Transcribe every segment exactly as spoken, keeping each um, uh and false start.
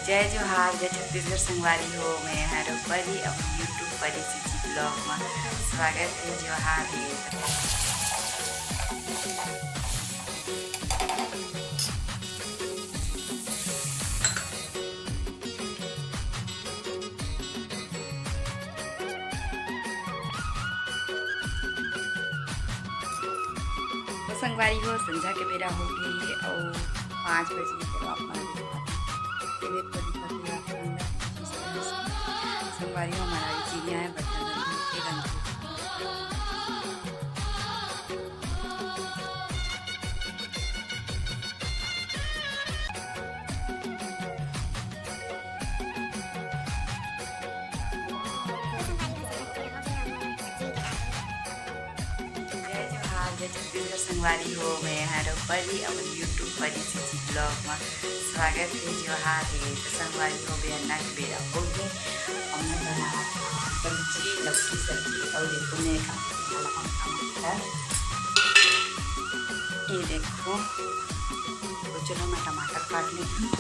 जय जोहार, जय छत्तीसगढ़ संगवारी हो, मैं हर परी अपन YouTube परी सीजी vlog में स्वागत है। जोहार है। तो संगवारी हो, संझा के बेरा हो गए हे अउ पाँच बजे के आप मन दिखाते हैं। ये देखो, दिखाते हैं आप मन ला। संगवारी हो, हमारा ये चिड़िया है, बच्चा जल्दी उठेगा नहीं। जय जोहार, जय छत्तीसगढ़ संगवारी हो, मैं हर परी अपन YouTube परी सीजी vlog में स्वागत है। जोहार है। तो संगवारी हो, बिहन्ना के बेरा हो गए, हमने बनाया था सब्जी, लौकी सब्जी, और देखो मैं का ये देखो, तो चलो मैं टमाटर काट लेती हूँ।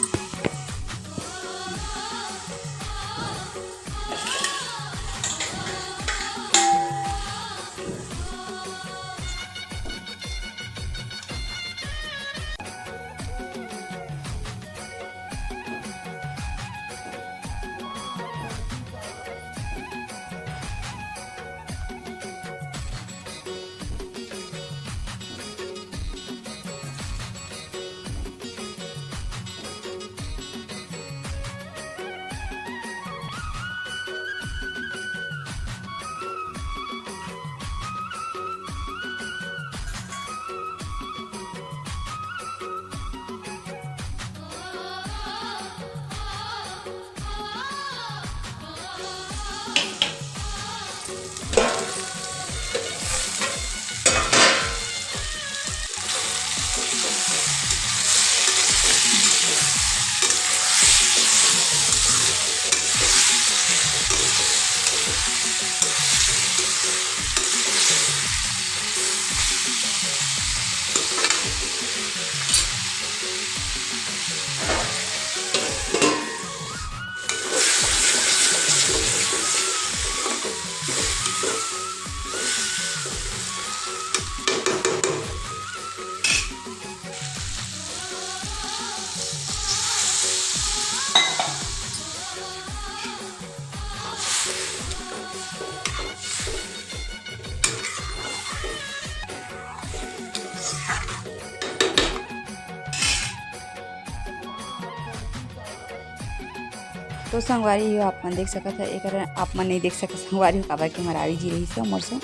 तो संगवारी हो, आप मन देख सकत ह, एकर आप मन नहीं देख सकत संगवारी हो, काबर के मरावी जी रहिस हे मोर से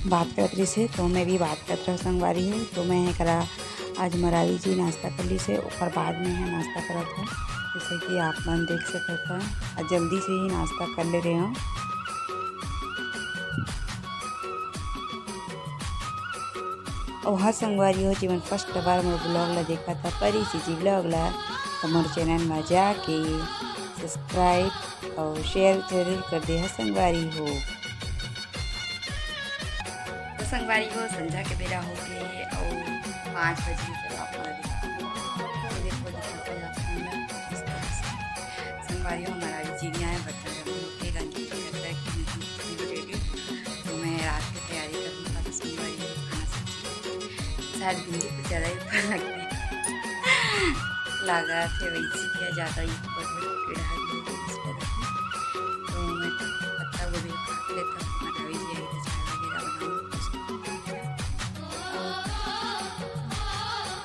बात करत रहिस हे, तो मैं भी बात करत रह संगवारी हो। तो मैं एकरा आज मरावी जी नाश्ता कर लिस हे, ओकर बाद में है नाश्ता करत हूँ। जैसे कि आप मन देख सकत ह, आज जल्दी से ही नाश्ता कर ले रहे हूँ। अउ हाँ संगवारी हो, जेमन first बार मोर vlog ला देखत ह, परी सीजी vlog ला, तो मोर channel मा जाके subscribe अउ share जरूर कर दे ह संगवारी हो। तो संगवारी हो, संझा के बेरा हो गए हे अउ पाँच बजे के आप मन ला दिखाते हैं। ये देखो, दिखाते हैं आप मन ला इस तरह से। संगवारी हो, हमारा भी चिड़िया है, बच्चा जब उठेगा, नहीं उठेगा, कि नहीं, नहीं ready। तो मैं रात की तैयारी करूँ, तो संगवारी हो, खाना सब्जी। शायद भिंडी कुछ ज़्यादा ही ऊपर लग गई। लगा थे वैसे क्या ज़्यादा ही ऊपर है, कीड़ा है, ये इस तरह की। तो मैं पत्ता गोभी काट लेता हूँ, बनावे जी आई तो चाय वगैरह बनाऊँ।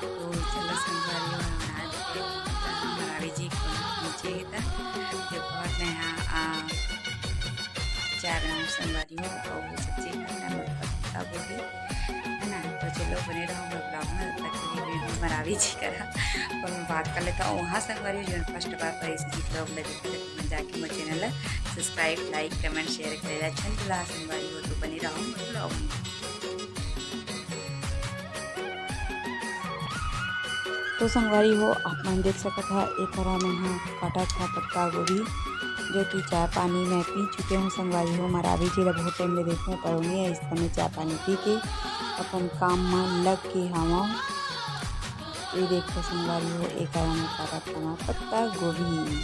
तो चलो संगवारी हो, हमारा बनावे जी को नीचे ही था। ये बहुत नया, आ, चाय बनाऊँ संगवारी हो, और सब्जी खाना मोर पत्ता गोभी, है ना। तो चलो बने रहो मोर vlog में, तब तक के लिए मैं मरावी जी करा और मैं बात कर लेता हूँ। वहाँ संगवारी हो, जो first बार पर इस जी vlog लगे, तो मैं जाके मोर channel ला subscribe, like, comment, share करे ला छन ला संगवारी हो, तो बने रहो मोर vlog में। तो संगवारी हो, आप मन देख सकत ह, एकरा में ह काटत ह पत्ता गोभी, जो कि चाय पानी में पी चुके हूँ संगवारी हो। मरावी जी ला बहुत time ले देखे हूँ, पर उन्हें इस समय चाय पानी पी के अपन काम में लग के हवं। ये देखो संगवारी हो, एकरा में काटत हवं पत्ता गोभी।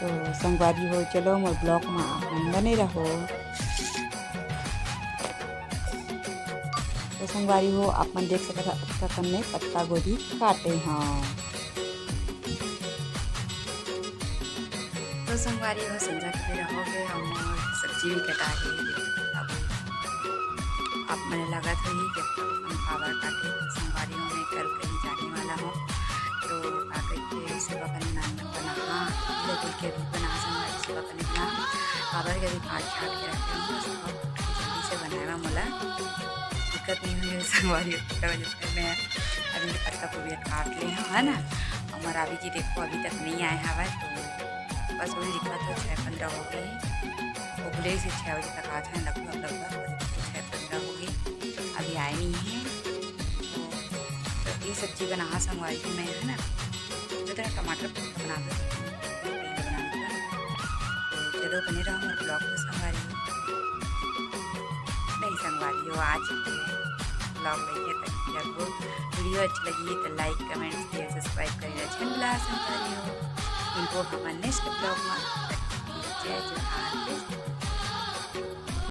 तो संगवारी हो, चलो मोर vlog में आप मन बने रहो। तो संगवारी हो, आप मन देख सकत हव, अतका कन में पत्ता गोभी काटे हव। तो संगवारी हो, संझा के बेरा हो गे, हम सब्जी भी कटा के अब आप मन लगत होही कि हम काबर काटे। तो संगवारी हो, मैं कल कहीं जाने वाला हूँ, तो का कहिके सुबह का नान बना, हाँ, बिल्कुल के भी बना, संगवारी सुबह का निकला, काबर के अभी काट छाट के रखे हूँ, सुबह जल्दी से बनाए ला मोला दिक्कत नहीं होही संगवारी हो, तेकर वजह से मैं अभी पत्ता गोभी काट ले हूँ, है ना। और रावी जी देखो अभी तक नहीं आए हवय, तो बस वही लिखा था छः पंद्रह हो गए, वो बोले से छः बजे तक आ जाए, लगभग लगभग छः पंद्रह हो गए, अभी आए नहीं है। तो ये सब्जी बना संगवारी जी मैं, है ना, तो थोड़ा टमाटर बना दो, बना दो। तो चलो बने रहो मोर vlog में संगवारी हो। नहीं संगवारी हो, आज के vlog में ये तक। अगर वो video अच्छी लगी तो like, comment, share, subscribe करें, अच्छा मिला संगवारी हो। इनको हम next vlog में, जय जोहार, जय जोहार।